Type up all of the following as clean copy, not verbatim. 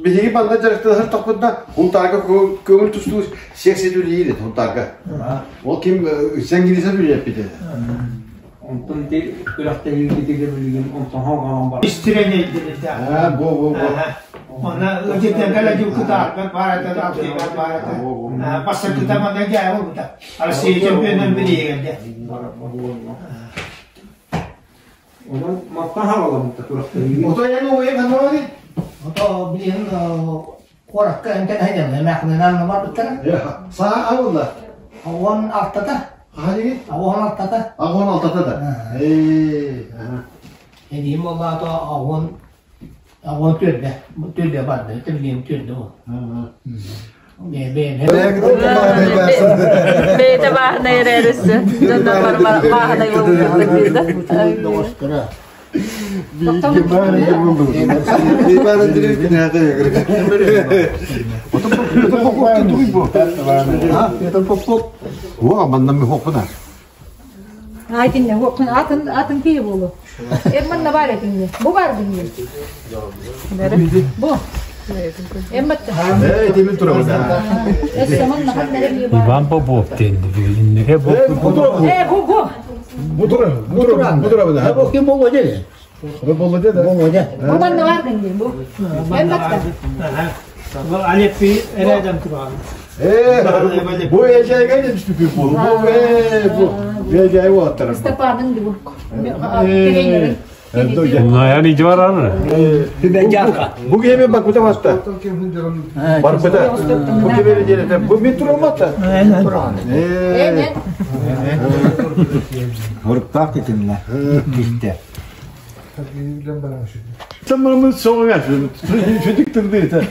Биһиги манна дьарыктанар тохпутна Хунтаарга көҥүл тустуу секция үлэлиир этэ Хунтаарга. Ол ким Сенгилиса үлэлэппитэ. Онтон ити күрэхтэһиибитигэр билигин онтон хоҥоон бар. Истирэнэйдэрдээх. Аа, бу бу бу. Онно ыдьытан кэлэ кытаарбар баарата, алтыйбар баарата. Бастакыта манна дьээ буолбута. Россия чемпионун билиһигэрдэ. Онон мантан хаҕаламмыта күрэхтэһиибит. Ото эн уйан ханна Ото билигин куоракка эмтэн айдам эмээхинэн барбыттара. Саа аула. Уон алтата. Хаһан Уон алтата. Уон алтата да. Ээ. Эдиим буоллаата уон уон төрдө. Төрдө барды. Билигин төрдө ол. Бэйэтэ бааһынай эрээриссе. Дьоннор бааһынай буолуохтар. Айтинне хуоххун атын атын киһи буолу. Эмманна бар этинне. Бу бар динне. Бу. Эмматта. Иван Попов диэн инниге бу Э бу бу. Бу тура, бу тура, бу тура. Бу ким болуо Бу болуо да. Болуо Бу манна бар динне бу. Эмматта. Алеппи эрэден туран. Э, бу эжайга не түстүк бу. Бу э бу. Эжай оттар. Степанын бу. Наyan icvar Бу кеме бакута баста. Барбыта. Бу кеме делете. Бу метро мата. Э. Horuttaak титимле. Иккисте. Tamamı soğuk Çocuk da.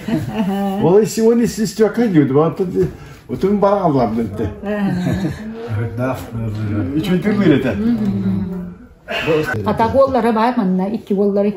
Olay сегодня сестра diyordu. Отun bana Allah'ım dedi. Үчүйтүр бирете. Ата голлары бар манна, икки голлары.